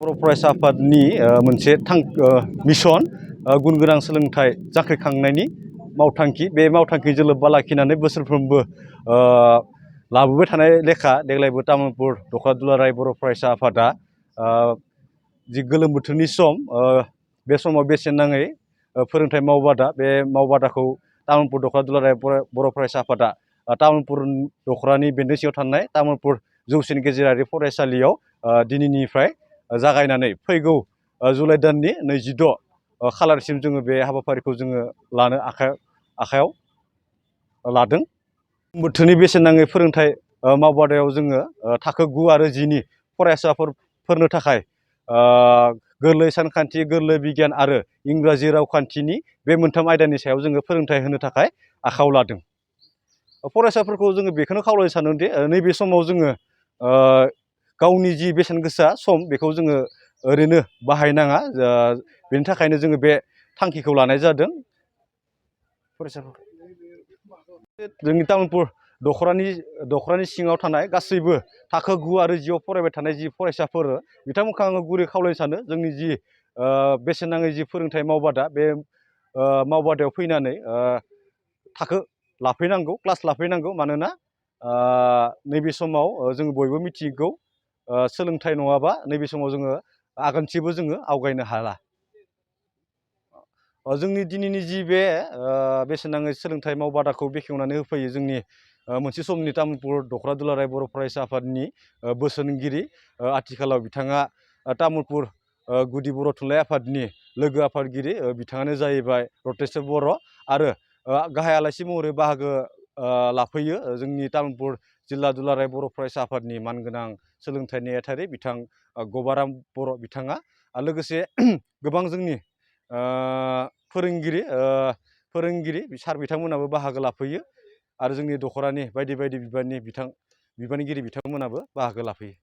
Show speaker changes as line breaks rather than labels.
बर' फरायसा आफादनि मोनसे मिशन गुन गोनां सोलोंथाइ जांख्रिखांनायनि मावथांखि बे मावथांखिजों लोब्बा लाखिनानै बोसोरफ्रोमबो लाबोबाय थानाय लेखा देग्लायबो तामुलपुर दख'र दुलाराय बर' फरायसा आफादा जि गोलोम बोथोरनि सम बे समाव बेसेन नाङै फोरोंथाइ मावबादा बे मावबादाखौ तामुलपुर दख'र दुलाराय बर' फरायसा आफादा तामुलपुर दख'रानि बेन्दों सिङाव थानाय तामुलपुर जौसिन गेजेरारि फरायसालियाव दिनैनिफ्राय जागायनानै फैगौ जुलाइ दाननि 26 खालारसिम जोङो बे हाबाफारिखौ जोङो लानो आखायाव लादों। बोथोरनि बेसेन नाङै फोरोंथाइ मावबादायाव जोङो थाखो 9 आरो 10 नि फरायसाफोरनो थाखाय गोरलै सानखान्थि, गोरलै बिगियान आरो इंराजि रावखान्थिनि बे मोनथाम आयदानि सायाव जोङो फोरोंथाइ होनो थाखाय आखायाव लादों। फरायसाफोरखौ जोङो बेखौनो खावलायनो सानदोंदि नैबे समाव जोङो गावनि जि बेसेन गोसा सम बेखौ जोङो ओरैनो बाहायनाङा। बेनि थाखायनो जोङो बे थांखिखौ लानाय जादों। फरायसाफोरखौ जोंनि तामुलपुर दख'रानि सिङाव थानाय गासैबो थाखो 9 आरो 10 आव फरायबाय थानाय जि फरायसाफोर बिथांमोनखौ आङो गुरै खावलायनो सानो जोंनि जि बेसेन नाङै जि फोरोंथाइ मावबादा बे मावबादायाव फैनानै थाखो लाफैनांगौ, क्लास लाफैनांगौ। मानोना नैबे समाव जों बयबो मिथिगौ सोलोंथाइ नङाबा नैबे समाव जोङो आगानसेबो जोङो आवगायनो हाला। जोंनि दिनैनि जि बे बेसेन नाङै सोलोंथाइ मावबादाखौ बेखेवनानै होफैयो जोंनि मोनसे समनि तामुलपुर दख'र दुलाराय बर' फरायसा आफादनि बोसोनगिरि, आथिखालाव बिथाङा तामुलपुर गुदि बर' थुनलाइ आफादनि लोगो आफादगिरि, बिथाङानो जाहैबाय रतेस्वर बर' आरो गाहाय आलासि महरै बाहागो लाफैयो जोंनि तामुलपुर जिल्ला दुलाराय बर' फरायसा आफादनि मानगोनां सोलोंथाइ नेहाथारि बिथां गबाराम बर' बिथाङा, लोगोसे गोबां जोंनि फोरोंगिरि सार बिथांमोनाबो बाहागो लाफैयो आरो जोंनि दख'रानि बायदि बायदि बिबानगिरि बिथांमोनाबो बाहागो लाफैयो।